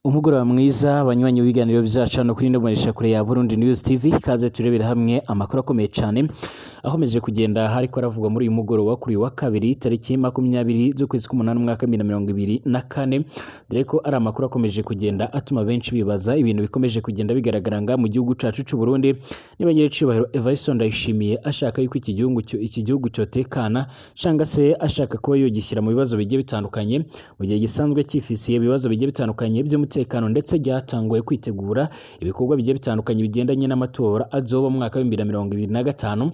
Umugoroba mwiza banywanyi w'ibiganiro vyacu hano kuri ino kure ya Burundi News TV. Kaze turebera hamwe amakuru akomeye cane akomeje kugenda hariko aravugwa muri uyu mugoroba kuri uyu wa kabiri, tariki 20 z'ukwezi k'umunani, umwaka 2024, dore ko ari amakuru akomeje kugenda atuma benshi bibaza ibintu bikomeje kugenda bigaragara nga mu gihugu cacu c'u Burundi. Niba nyiricubahiro Evariste Ndayishimiye ashaka yuko iki gihugu cyotekana, canga se ashaka kuba yogishyira mu bibazo bigiye bitandukanye, mu gihe gisanzwe cyifisiye ibibazo bigiye bitandukanye by'umutekano, ndetse ryatanguye kwitegura ibikorwa bigiye bitandukanye bigendanye n'amatora azoba mu mwaka wa 2025.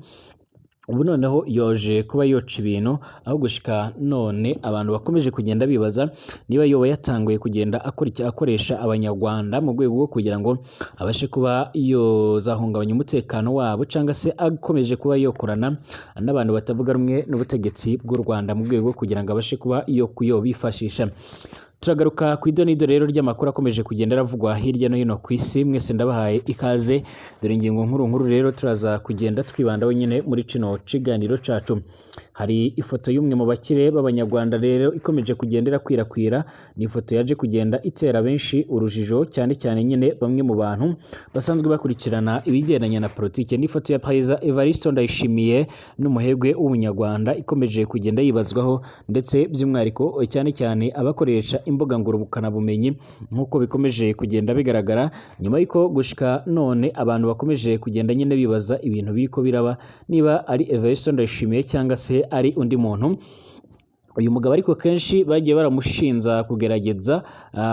Ubu noneho yoje kuba yoca ibintu, aho gushika none abantu bakomeje kugenda bibaza niba yoba yatanguye kugenda akoresha Abanyarwanda mu rwego rwo kugira ngo abashe kuba yozahungabanya umutekano wabo, cyangwa se akomeje kuba yokorana n'abantu batavuga rumwe n'ubutegetsi bw'u Rwanda mu rwego rwo kugira ngo abashe kuba yo kuyobifashisha. Turagaruka ku idonido rero ry'amakuru akomeje kugenda aravugwa hirya no hino ku isi. Mwese ndabahaye ikaze. Dore ingingo nkuru nkuru rero turaza kugenda twibandaho nyine muri kino kiganiro cacu. Hari ifoto y'umwe mu bakire b'Abanyarwanda rero ikomeje kugenda irakwirakwira. Ni ifoto yaje kugenda itera benshi urujijo, cyane cyane nyine bamwe mu bantu basanzwe bakurikirana ibigendanye na politike. Ni ifoto ya Perezida Evariste Ndayishimiye n'umuherwe w'Umunyarwanda ikomeje kugenda yibazwaho, ndetse by'umwihariko cyane cyane abakoresha imbuga ngurukanabumenyi, nk'uko bikomeje kugenda bigaragara nyuma y'uko gushika none abantu bakomeje kugenda nyine bibaza ibintu biriko biraba, niba ari Evariste Ndayishimiye cyangwa se ari undi muntu. Uyu mugabo ariko kenshi bagiye baramushinza kugerageza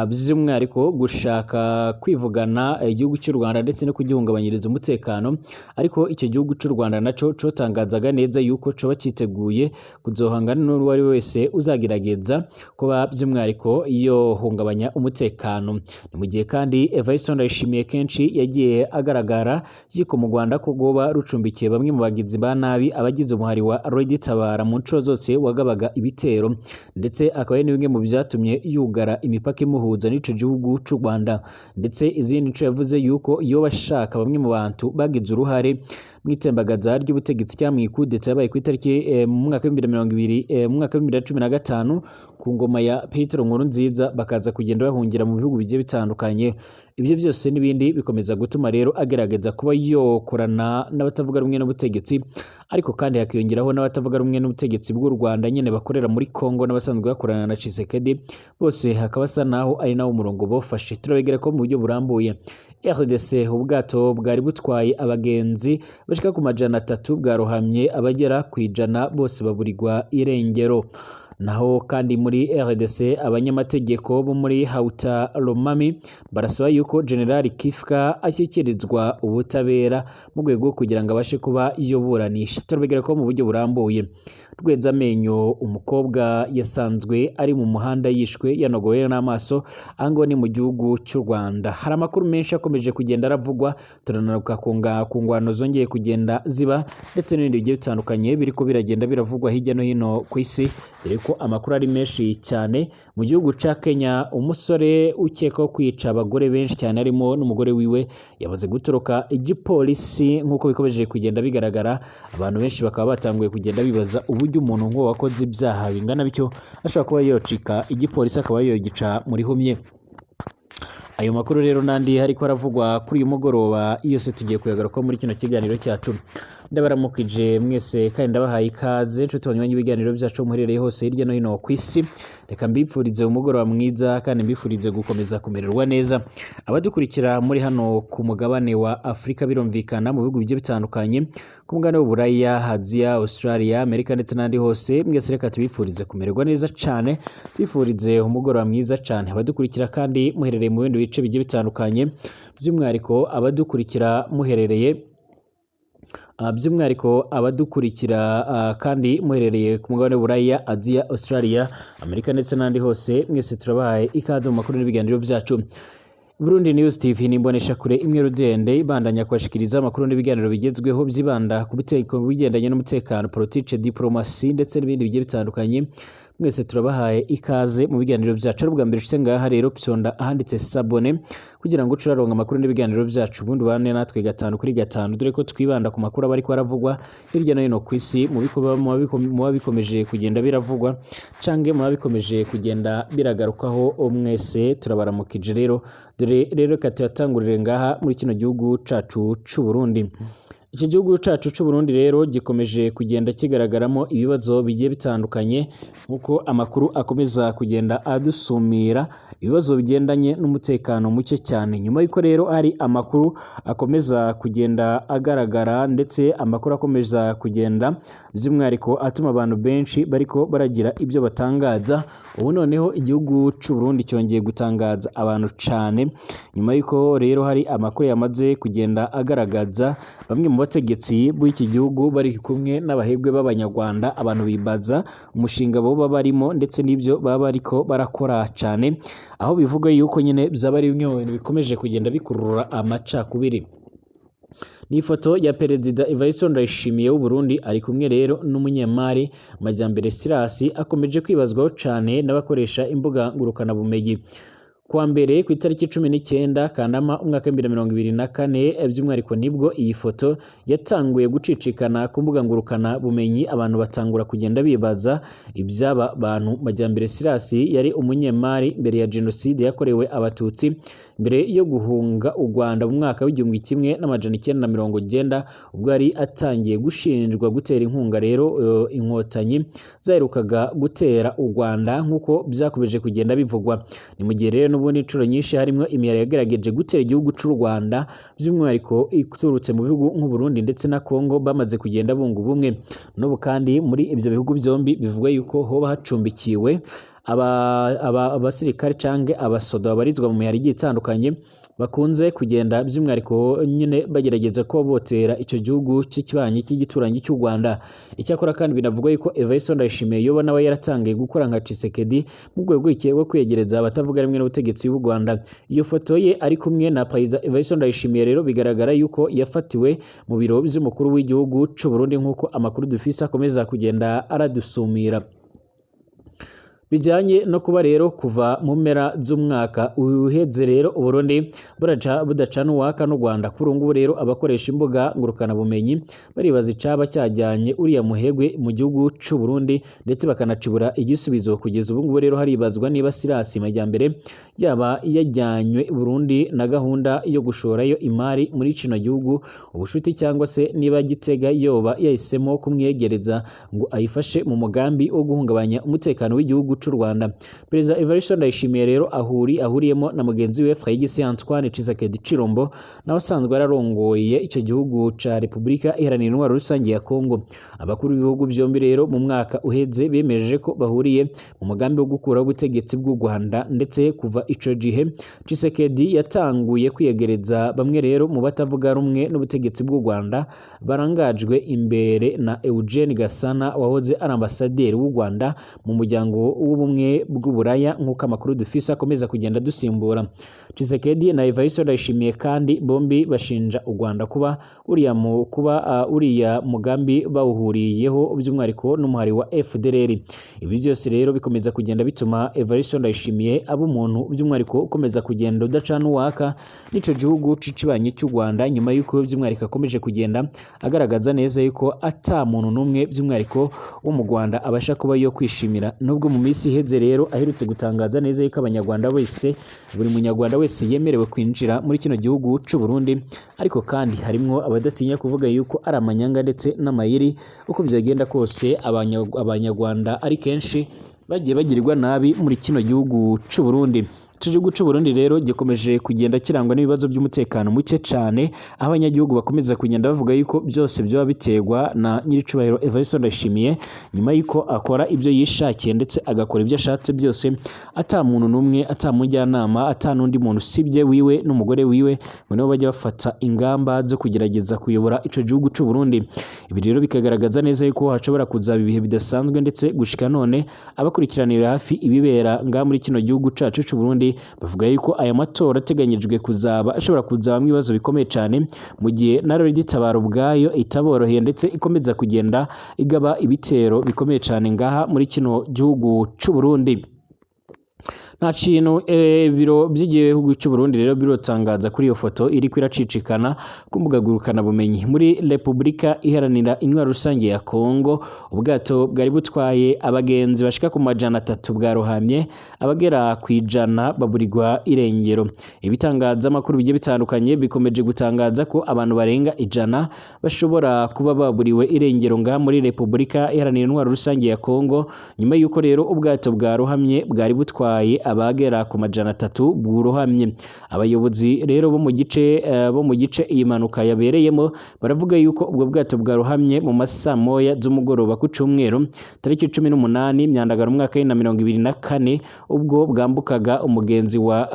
by'umwihariko gushaka kwivugana igihugu cy'u Rwanda ndetse no kugihungabanyiriza umutekano. Ariko icyo gihugu cy'u Rwanda naco cotangazaga neza yuko coba citeguye kuzohangana n'uwo ari we wese uzagerageza kuba by'umwihariko yohungabanya umutekano. Ni mu gihe kandi Evariste Ndayishimiye kenshi yagiye agaragara yiko mu Rwanda ko rwoba rucumbikiye bamwe mu bagizi ba nabi, abagize umuhari wa Red Tabara mu nshuro zose wagabaga ibitero, ndetse akaba ari bimwe mu byatumye yugara imipaka imuhuza n'ico gihugu c'u Rwanda. Ndetse izindi nshuro yavuze yuko iyo bashaka bamwe mu bantu bagize uruhare mu itembagaza ry'ubutegetsi cyangwa mu ikudeta yabaye ku itariki mu mwaka wa 2020, mu mwaka wa 2015, ku ngoma ya Petero Nkurunziza, bakaza kugenda bahungira mu bihugu bigiye bitandukanye. Ibyo byose n'ibindi bikomeza gutuma rero agerageza kuba yokorana n'abatavuga rumwe n'ubutegetsi, ariko kandi hakiyongeraho n'abatavuga rumwe n'ubutegetsi bw'u Rwanda nyine bakorera muri Congo n'abasanzwe bakorana na Tshisekedi, bose hakaba asa naho ari nawo umurongo bofashe. Turabegera ko mu buryo burambuye. RDC: ubwato bwari butwaye abagenzi bashika ku 300 bwarohamye, abagera ku 100 bose baburirwa irengero. Naho kandi muri RDC, abanyamategeko bo muri Hauta Lomami barasaba yuko General Kifka ashyikirizwa ubutabera mu rwego rwo kugira ngo abashe kuba yoburanisha. Turabegera ko mu buryo burambuye. Rwezamenyo: umukobwa yasanzwe ari mu muhanda yishwe yanogowe n'amaso, ahangaho ni mu gihugu cy'u Rwanda. Hari amakuru menshi akomeje kugenda aravugwa. Turanaruka ku ngwano zongeye kugenda ziba, ndetse n'ibindi bigiye bitandukanye biriko biragenda biravugwa hirya no hino ku isi, dore ko amakuru ari menshi cyane. Mu gihugu ca Kenya, umusore ukekwaho kwica abagore benshi cyane harimo n'umugore wiwe yamaze gutoroka igipolisi, nk'uko bikomeje kugenda bigaragara. Abantu benshi bakaba batanguye kugenda bibaza uburyo umuntu nk'uwo wakoze ibyaha bingana bityo ashobora kuba yocika igipolisi, akaba yogica muri humye. Ayo makuru rero n'andi hariko aravugwa kuri uyu mugoroba yose tugiye kuyagarukaho muri kino kiganiro cyacu. Ndabaramukije mwese kandi ndabahaye ikaze, nshuti banywanyi ibiganiro byacu muherereye hose hirya no hino ku isi. Reka mbifurize umugoroba mwiza kandi mbifurize gukomeza kumererwa neza. Abadukurikira muri hano ku mugabane wa Afurika, birumvikana mu bihugu bigiye bitandukanye, ku mugabane w'Uburaya, Aziya, Australia, Amerika ndetse n'ahandi hose, mwese reka tubifurize kumererwa neza cyane, bifurize umugoroba mwiza cyane. Abadukurikira kandi muherereye mu bindi bice bigiye bitandukanye, by'umwihariko abadukurikira kandi muherereye ku mugabane w'Uburaya, Aziya, Australia, Amerika ndetse n'ahandi hose, mwese turabahaye ikaze mu makuru n'ibiganiro byacu. Burundi News TV ni imboneshakure imwe rudende ibandanya kubashikiriza amakuru n'ibiganiro bigezweho byibanda ku biteko bigendanye n'umutekano, politike, diplomasi ndetse n'ibindi bigiye bitandukanye. Mwese turabahaye ikaze mu biganiro byacu. Ari ubwa mbere ushitse ngaha rero, pyonda ahanditse s'abonner kugira ngo uce uraronka amakuru n'ibiganiro byacu, ubundi ubane natwe gatanu kuri gatanu, dore ko twibanda ku makuru aba ariko aravugwa hirya no hino ku isi, mu muba bikomeje kugenda biravugwa canke muba bikomeje kugenda biragarukaho. Mwese turabaramukije rero. Dore rero reka tuyatangurire ngaha muri kino gihugu cacu c'u Burundi. Iki gihugu cacu c'u Burundi rero gikomeje kugenda kigaragaramo ibibazo bigiye bitandukanye, nk'uko amakuru akomeza kugenda adusumira, ibibazo bigendanye n'umutekano muke cyane. Nyuma y'uko rero hari amakuru akomeza kugenda agaragara, ndetse amakuru akomeza kugenda by'umwihariko atuma abantu benshi bariko baragira ibyo batangaza, ubu noneho igihugu c'u Burundi cyongeye gutangaza abantu cane, nyuma y'uko rero hari amakuru yamaze kugenda agaragaza bamwe mu bategetsi b'iki gihugu bari kumwe n'abahebwe b'Abanyarwanda. Abantu bibaza umushinga boba barimo ndetse n'ibyo baba bariko barakora cane, aho bivuga yuko nyine byaba ari bimwe mu bintu bikomeje kugenda bikurura amacakubiri. Ni ifoto ya Perezida Evariste Ndayishimiye w'u Burundi ari kumwe rero n'umunyemari Majyambere Silas, akomeje kwibazwaho cane n'abakoresha imbuga ngurukanabumenyi. Kuwa mbere ku itariki 19 Kanama umwaka wa 2024, by'umwihariko nibwo iyi foto yatanguye gucicikana ku mbuga ngurukana bumenyi, abantu batangura kugenda bibaza iby'aba bantu. Majyambere Silas yari umunyemari mbere ya jenoside yakorewe Abatutsi, mbere yo guhunga u Rwanda mu mwaka wa 1990, ubwo yari atangiye gushinjwa gutera inkunga rero Inkotanyi zaherukaga gutera u Rwanda, nk'uko byakomeje kugenda bivugwa. Ni mu gihe rero n'ubundi inshuro nyinshi harimo imihari yagerageje gutera igihugu c'u Rwanda, by'umwihariko iturutse mu bihugu nk'u Burundi ndetse na Congo, bamaze kugenda bunga ubumwe. N'ubu kandi muri ibyo bihugu byombi bivugwa yuko hoba hacumbikiwe abasirikare canke abasoda babarizwa mu mihari igiye itandukanye, bakunze kugenda by'umwihariko nyine bagerageza kuba botera icyo gihugu cy'ikibanyi cy'igituranyi cy'u Rwanda. Icyakora kandi binavugwa yuko Evariste Ndayishimiye yoba nawe yaratangiye gukora nka Tshisekedi mu rwego rwo kwegereza abatavuga rumwe n'ubutegetsi bw'u Rwanda. Iyo foto ye ari kumwe na Perezida Evariste Ndayishimiye rero bigaragara yuko yafatiwe mu biro by'umukuru w'igihugu c'u Burundi, nk'uko amakuru dufise akomeza kugenda aradusumira. Bijanye no kuba rero kuva mu mpera z'umwaka uheze rero Uburundi budacana uwaka n'u Rwanda, kuri ubu ngubu rero abakoresha imbuga ngurukanabumenyi baribaza icaba cyajyanye uriya muhegwe mu gihugu c'u Burundi, ndetse bakanacibura igisubizo. Kugeza ubu ngubu rero haribazwa niba Silas Majyambere yaba yajyanywe Burundi na gahunda yo gushorayo imari muri kino gihugu ubushuti, cyangwa se niba Gitega yoba yahisemo kumwegereza ngo ayifashe mu mugambi wo guhungabanya umutekano w'igihugu c'u Rwanda. Perezida Evariste Ndayishimiye rero ahuriyemo na mugenzi we Félix Antoine Tshisekedi Tshilombo, nawe asanzwe yararongoye icyo gihugu ca Repubulika Iharanira Intwaro Rusange ya Congo. Abakuru b'ibihugu byombi rero mu mwaka uheze bemeje ko bahuriye mu mugambi wo gukuraho ubutegetsi bw'u Rwanda, ndetse kuva ico gihe Tshisekedi yatanguye kwiyegereza bamwe rero mu batavuga rumwe n'ubutegetsi bw'u Rwanda, barangajwe imbere na Eugene Gasana wahoze ari ambasaderi w'u Rwanda mu muryango w'ubumwe bw'Uburaya, nk'uko amakuru dufise akomeza kugenda dusimbura. Tshisekedi na Evariste Ndayishimiye kandi bombi bashinja u Rwanda kuba uriya mugambi bawuhuriyeho, by'umwihariko n'umuhari wa FDLR. Ibi byose rero bikomeza kugenda bituma Evariste Ndayishimiye aba umuntu by'umwihariko ukomeza kugenda udacana uwaka n'ico gihugu c'ikibanyi cy'u Rwanda, nyuma y'uko by'umwihariko akomeje kugenda agaragaza neza yuko ata muntu n'umwe by'umwihariko wo mu Rwanda abasha kuba yo kwishimira. Nubwo mu minsi iheze rero aherutse gutangaza neza yuko Abanyarwanda wese, buri munyarwanda wese yemerewe kwinjira muri kino gihugu c'u Burundi, ariko kandi harimwo abadatinya kuvuga yuko ari amanyanga ndetse n'amayeri. Uko byagenda kose Abanyarwanda ari kenshi bagiye bagirirwa nabi muri kino gihugu c'u Burundi. Ico gihugu c'u Burundi rero gikomeje kugenda kirangwa n'ibibazo by'umutekano muke cane, aho abanyagihugu bakomeza kugenda bavuga yuko byose byoba biterwa na nyiricubahiro Evariste Ndayishimiye, nyuma yuko akora ibyo yishakiye ndetse agakora ibyo ashatse byose, ata muntu n'umwe, ata mujyanama, ata n'undi muntu usibye wiwe n'umugore wiwe, ngo nibo bajya bafata ingamba zo kugerageza kuyobora ico gihugu c'u Burundi. Ibi rero bikagaragaza neza yuko hashobora kuzaba ibihe bidasanzwe, ndetse gushika none abakurikiranira hafi ibibera ngaha muri kino gihugu cacu c'u Burundi kandi bavuga yuko aya matora ateganyijwe kuzaba ashobora kuzabamwo ibibazo bikomeye cane, mu gihe na Red Tabara ubwayo itaboroheye ndetse ikomeza kugenda igaba ibitero bikomeye cane ngaha muri kino gihugu c'u Burundi. Nta kintu ibiro by'igihugu cy'u Burundi rero birotangaza kuri iyo foto iriko iracicikana ku mbuga ngurukanabumenyi. Muri Repubulika Iharanira Intwaro Rusange ya Kongo, ubwato bwari butwaye abagenzi bashika ku 300 bwarohamye, abagera ku 100 baburirwa irengero. Ibitangazamakuru bigiye bitandukanye bikomeje gutangaza ko abantu barenga 100 bashobora kuba baburiwe irengero ngaha muri Repubulika Iharanira Intwaro Rusange ya Kongo, nyuma y'uko rero ubwato bwarohamye bwari butwaye abagera ku 300 burohamye. Abayobozi rero bo mu gice iyi mpanuka yabereyemo baravuga yuko ubwo bwato bwarohamye mu masaa moya z'umugoroba ku cumweru tariki 18 Myandagaro umwaka w'ibihumbi na 2024, ubwo bwambukaga umugenzi wa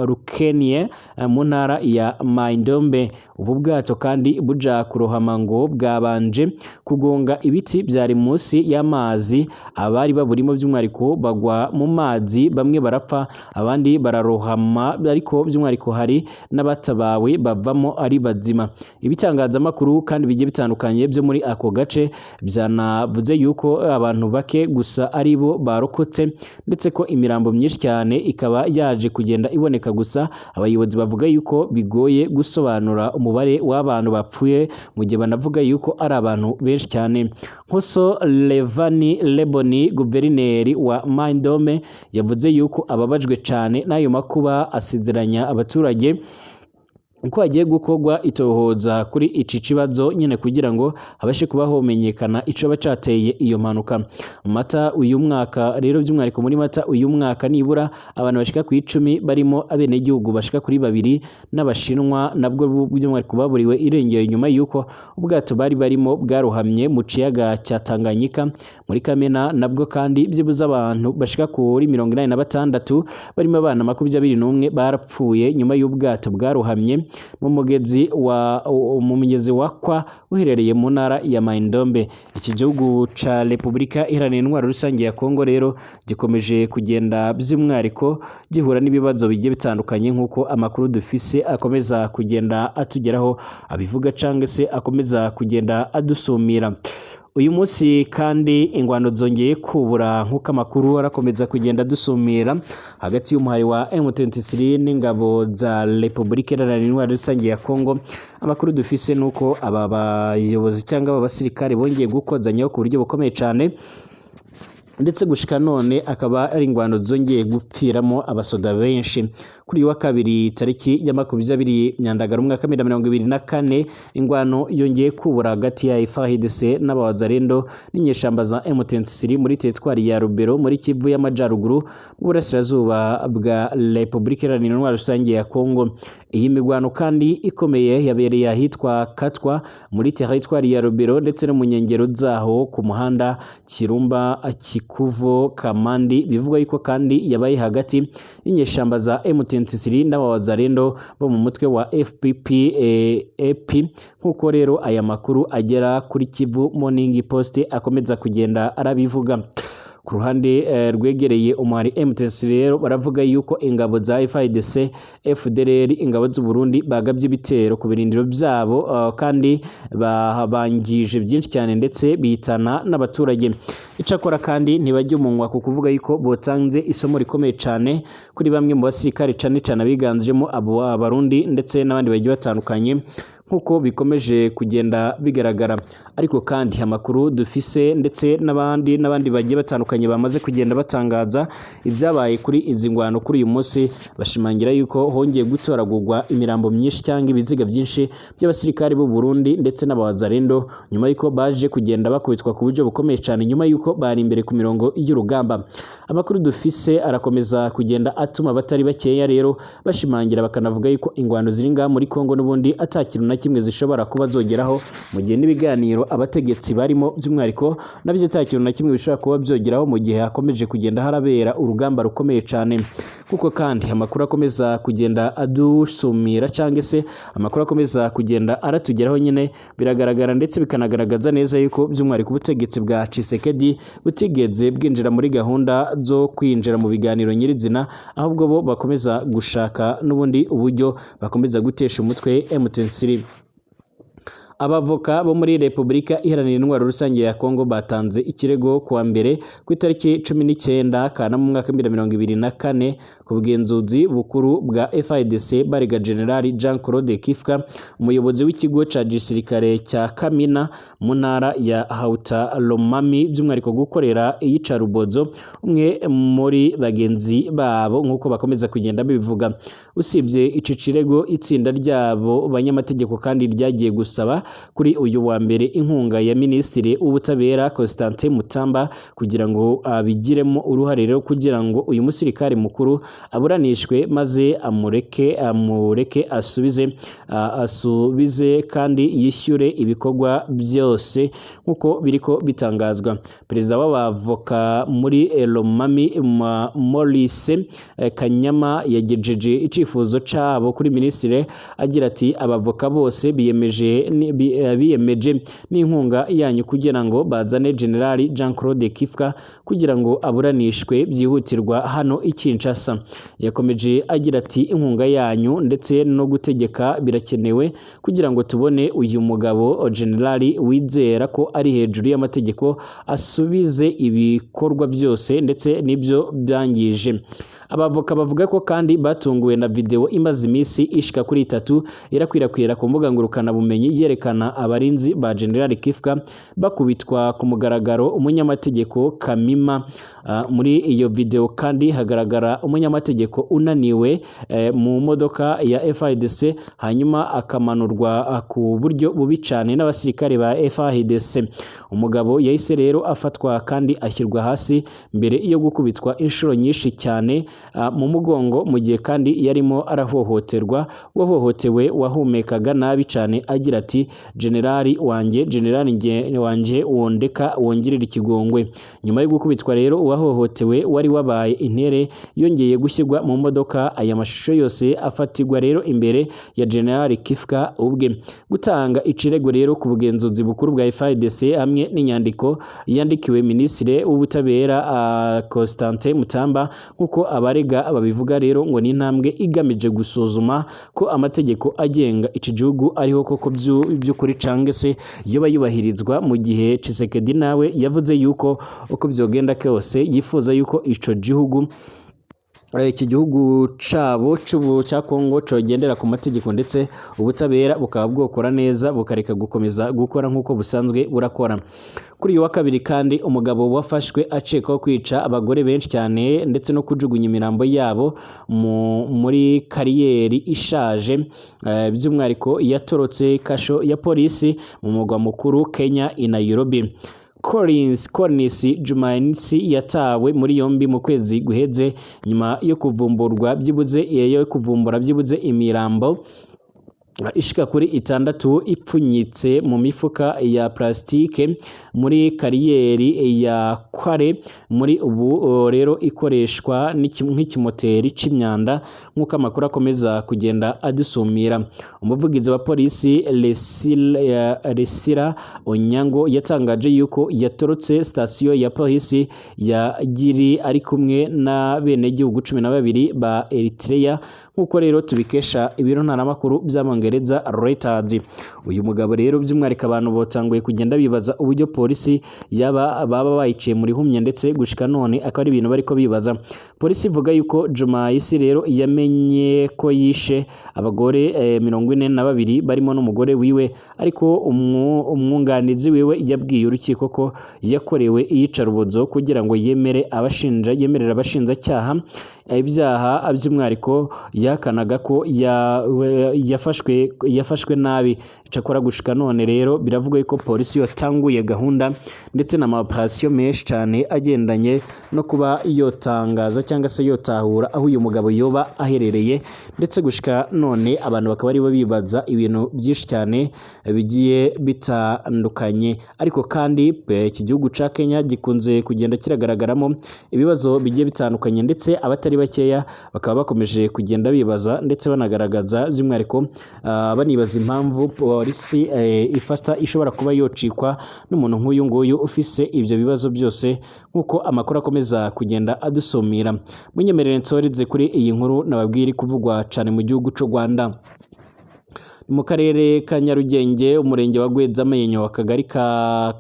Rukenie mu ntara ya Maindombe. Ubu bwato kandi buja kurohama ngo bwabanje kugonga ibiti byari munsi y'amazi, abari baburimo by'umwihariko bagwa mu mazi, bamwe barapfa abandi bararohama, ariko by'umwihariko hari n'abatabawe bavamo ari bazima. Ibitangazamakuru kandi bigiye bitandukanye byo muri ako gace byanavuze yuko abantu bake gusa ari bo barokotse, ndetse ko imirambo myinshi cyane ikaba yaje kugenda iboneka. Gusa abayobozi bavuga yuko bigoye gusobanura umubare w'abantu bapfuye, mu gihe banavuga yuko ari abantu benshi cyane. Nkoso Levani Leboni, guverineri wa Maindombe, yavuze yuko ababajwe cyane n'ayo makuba, asezeranya abaturage uko hagiye gukorwa itohoza kuri iki kibazo nyine kugira ngo habashe kuba homenyekana icoba cateye iyo mpanuka. Mata uyu mwaka rero, by'umwihariko muri Mata uyu mwaka, nibura abantu bashika ku 10 barimo abenegihugu bashika kuri 2 n'Abashinwa nabwo by'umwihariko baburiwe irengero nyuma y'uko ubwato bari barimo bwarohamye mu kiyaga cya Tanganyika. Muri Kamena nabwo kandi byibuze abantu bashika kuri 86 barimo abana 21 barapfuye nyuma y'ubwato bwarohamye mu mugezi wa Kwa uherereye mu ntara ya Maindombe. Iki gihugu ca Repubulika Iharanira Intwaro Rusange ya Kongo rero gikomeje kugenda by'umwihariko gihura n'ibibazo bigiye bitandukanye, nk'uko amakuru dufise akomeza kugenda atugeraho abivuga cyangwa se akomeza kugenda adusumira. Uyu munsi kandi ingwano zongeye kubura, nk'uko amakuru arakomeza kugenda dusumira, hagati y'umuhari wa M23 n'ingabo za Repubulika Iharanira Intwaro Rusange ya Kongo. Amakuru dufise nuko aba bayobozi cyangwa aba basirikare bongeye gukozanyaho ku buryo bukomeye cyane, ndetse gushika none akaba ari ingwano zongeye gupfiramo abasoda benshi. Kuri uyu wa kabiri tariki ya 20 Nyandagaro umwaka wa 2024, ingwano yongeye kubura hagati ya FARDC n'abawazarendo n'inyeshamba za M23 muri teritwari ya Rubero muri Kivu y'Amajaruguru mu burasirazuba bwa Repubulika Iharanira Intwaro Rusange ya Kongo. Iyi migwano kandi ikomeye yabereye ahitwa Katwa muri teritwari ya Rubero ndetse no mu nkengero zaho ku muhanda Kirumba Kikuvo Kamandi. Bivugwa yuko kandi yabaye hagati y'inyeshamba za M23 n'abawazarendo bo mu mutwe wa FPP AP, nk'uko rero aya makuru agera kuri Kivu Morning Post akomeza kugenda arabivuga. Ku ruhande rwegereye umuhari M23 rero baravuga yuko ingabo za FARDC, FDLR, ingabo z'u Burundi bagabye ibitero ku birindiro byabo, kandi babangije byinshi cyane ndetse bitana n'abaturage. Icakora kandi ntibajya umunwa ku kuvuga yuko botanze isomo rikomeye cyane kuri bamwe mu basirikare, cyane cyane abiganjemo abo Abarundi ndetse n'abandi bagiye batandukanye, nk'uko bikomeje kugenda bigaragara. Ariko kandi amakuru dufise ndetse n'abandi bagiye batandukanye bamaze kugenda batangaza ibyabaye kuri izi ngwano kuri uyu munsi, bashimangira yuko hongeye gutoragurwa imirambo myinshi cyangwa ibiziga byinshi by'abasirikari b'u Burundi ndetse n'abawazarendo, nyuma y'uko baje kugenda bakubitwa ku buryo bukomeye cyane nyuma y'uko bari imbere ku mirongo y'urugamba. Amakuru dufise arakomeza kugenda atuma abatari bakeya rero bashimangira bakanavuga yuko ingwano ziri ngaha muri Kongo n'ubundi atakintu na kimwe zishobora kuba zogeraho, mu gihe n'ibiganiro abategetsi barimo by'umwihariko nabyo ata kintu na kimwe bishobora kuba byogeraho, mu gihe hakomeje kugenda harabera urugamba rukomeye cyane. Kuko kandi amakuru akomeza kugenda adusumira cyangwa se amakuru akomeza kugenda aratugeraho nyine, biragaragara ndetse bikanagaragaza neza yuko by'umwihariko ubutegetsi bwa Tshisekedi butigeze bwinjira muri gahunda zo kwinjira mu biganiro nyirizina, ahubwo bo bakomeza gushaka n'ubundi uburyo bakomeza gutesha umutwe M23. Abavoka bo muri Repubulika Iharanira Intwaro Rusange ya Kongo batanze ikirego kuwa mbere ku itariki 19 Kanama mu mwaka 2024 ku bugenzuzi bukuru bwa FARDC, barega General Jean Claude Kifka, umuyobozi w'ikigo ca gisirikare cya Kamina mu ntara ya Hauta-Lomami, by'umwihariko gukorera iyicarubozo umwe muri bagenzi babo, nk'uko bakomeza kugenda bibivuga. Usibye ici kirego, itsinda ryabo banyamategeko kandi ryagiye gusaba kuri uyu wa mbere inkunga ya Minisitiri w'Ubutabera Constantin Mutamba kugira ngo abigiremo uruhare rero, kugira ngo uyu musirikare mukuru aburanishwe maze amureke asubize kandi yishyure ibikorwa byose, nk'uko biriko bitangazwa. Perezida w'abavoka muri Lomami, Maurice Kanyama, yagejeje icifuzo cabo kuri minisitiri agira ati: "Abavoka bose biyemeje n'inkunga yanyu kugira ngo bazane General Jean Claude Kifka kugira ngo aburanishwe byihutirwa hano i Kinshasa." Yakomeje agira ati: "Inkunga yanyu ndetse no gutegeka birakenewe kugira ngo tubone uyu mugabo General wizera ko ari hejuru y'amategeko asubize ibikorwa byose ndetse n'ibyo byangije." Abavoka bavuga ko kandi batunguwe na video imaze iminsi ishika kuri 3 irakwirakwira ku mbuga ngurukanabumenyi yerekana abarinzi ba General Kifka bakubitwa ku mugaragaro umunyamategeko Kamima. Muri iyo video kandi hagaragara umunyamategeko unaniwe mu modoka ya FARDC, hanyuma akamanurwa ku buryo bubi cyane n'abasirikare ba FARDC. Umugabo yahise rero afatwa kandi ashyirwa hasi mbere yo gukubitwa inshuro nyinshi cyane mu mugongo, mu gihe kandi yarimo arahohoterwa. Wahohotewe wahumekaga nabi cyane agira ati: "Generali wanjye, generali wanjye, wondeka wongerera ikigongwe." Nyuma yo gukubitwa rero, uwahohotewe wari wabaye intere yongeye gushyirwa mu modoka. Aya mashusho yose afatirwa rero imbere ya General Kifka ubwe. Gutanga ikirego rero ku bugenzuzi bukuru bwa FARDC hamwe n'inyandiko yandikiwe Minisitiri w'Ubutabera Constantin Mutamba, nk'uko abarega babivuga rero, ngo ni intambwe igamije gusuzuma ko amategeko agenga iki gihugu ariho koko by'ukuri cange se yoba yubahirizwa, mu gihe Tshisekedi nawe yavuze yuko uko byogenda kose yifuza yuko ico gihugu, iki gihugu cabo c'ubu cya Kongo cogendera ku mategeko, ndetse ubutabera bukaba bwokora neza, bukareka gukomeza gukora nk'uko busanzwe burakora. Kuri uyu wa kabiri kandi, umugabo wafashwe akekwaho kwica abagore benshi cyane ndetse no kujugunya imirambo yabo muri kariyeri ishaje, by'umwihariko yatorotse kasho ya polisi mu murwa mukuru Kenya i Nairobi. Collins Jumaisi yatawe muri yombi mu kwezi guheze nyuma yo kuvumburwa byibuze yo kuvumbura byibuze imirambo ishika kuri 6 ipfunyitse mu mifuka ya plastike muri kariyeri ya Kware, muri ubu rero ikoreshwa nk'ikimoteri c'imyanda, nk'uko amakuru akomeza kugenda adusumira. Umuvugizi wa polisi Resira Onyango yatangaje yuko yatorotse sitasiyo ya polisi ya Giri ari kumwe na benegihugu 12 ba Eritrea, nk'uko rero tubikesha ibiro ntaramakuru by'Abongereza Reuters. Uyu mugabo rero by'umwihariko abantu botanguye kugenda bibaza uburyo polisi yaba baba bayiciye muri humye, ndetse gushika none akaba ari ibintu bariko bibaza. Polisi ivuga yuko Jumaisi rero yamenye ko yishe abagore 42 barimo n'umugore wiwe, ariko umwunganizi wiwe yabwiye urukiko ko yakorewe iyicarubozo kugira ngo yemere abashinja yemerera abashinjacyaha ibyaha. By'umwihariko yahakanaga ko yafashwe yafashwe nabi. Cakora gushika none rero biravugwa ko polisi yotanguye gahunda ndetse na operation menshi cyane agendanye no kuba yotangaza cyangwa se yotahura aho uyu mugabo yoba aherereye, ndetse gushika none abantu bakaba aribo bibaza ibintu byinshi cyane bigiye bitandukanye. Ariko kandi iki gihugu ca Kenya gikunze kugenda kiragaragaramo ibibazo bigiye bitandukanye, ndetse abatari bakeya bakaba bakomeje kugenda bibaza ndetse banagaragaza by'umwihariko banibaza impamvu polisi ifata ishobora kuba yocikwa n'umuntu nk'uyu nguyu ufise ibyo bibazo byose, nk'uko amakuru akomeza kugenda adusumira. Munyemerere nsoreze kuri iyi nkuru nababwira iri kuvugwa cyane mu gihugu cy'u Rwanda. Mu karere ka Nyarugenge, umurenge wa Rwezamenyo, akagari ka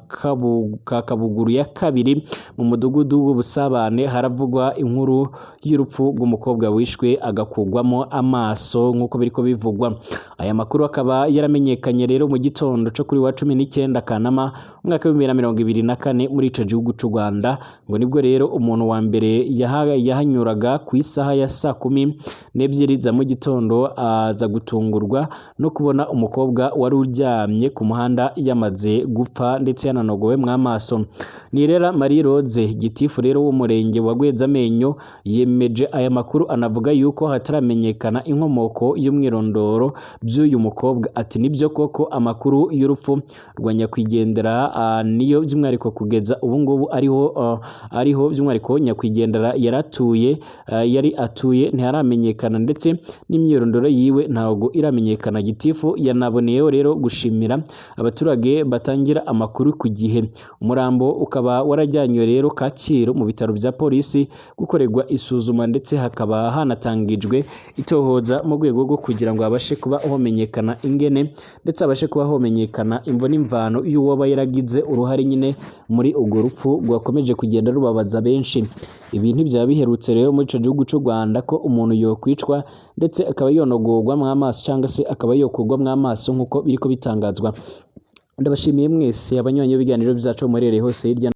Kabuguru ya kabiri, mu mudugudu w'Ubusabane, haravugwa inkuru y'urupfu rw'umukobwa wishwe agakugwamo amaso nk'uko biriko bivugwa. Aya makuru akaba yaramenyekanye rero mu gitondo cyo kuri wa 19 Kanama umwaka wa 2024 muri ico gihugu c'u Rwanda. Ngo nibwo rero umuntu wa mbere yahanyuraga ku isaha ya saa 12 za mu gitondo aza gutungurwa no kubona umukobwa wari uryamye ku muhanda yamaze gupfa ndetse yananogowe mw'amaso. Nirera Marie Rose, gitifu rero w'umurenge wa Rwezamenyo, yemeje aya makuru anavuga yuko hataramenyekana inkomoko y'umwirondoro by'uyu mukobwa. Ati nibyo koko amakuru y'urupfu rwa nyakwigendera niyo by'umwihariko kugeza ubu ngubu ariho by'umwihariko nyakwigendera yari atuye ntiharamenyekana, ndetse n'imyirondoro yiwe ntabwo iramenyekana. Gitifu yanaboneyeho rero gushimira abaturage batangira amakuru ku gihe. Umurambo ukaba warajyanywe rero Kacyiru mu bitaro bya polisi gukorerwa isuzuma, ndetse hakaba hanatangijwe itohoza mu rwego rwo kugira ngo habashe kuba homenyekana ingene, ndetse habashe kuba homenyekana imvo n'imvano y'uwo yaragize uruhare nyine muri urwo rupfu rwakomeje kugenda rubabaza benshi. Ibi ntibyaba biherutse rero muri ico gihugu cy'u Rwanda ko umuntu yokwicwa ndetse akaba yonogorwa mw'amaso cyangwa se akaba yokurwa mw'amaso nk'uko biriko bitangazwa. Ndabashimiye mwese abanywanyi b'ibiganiro byacu muherereye hose hirya.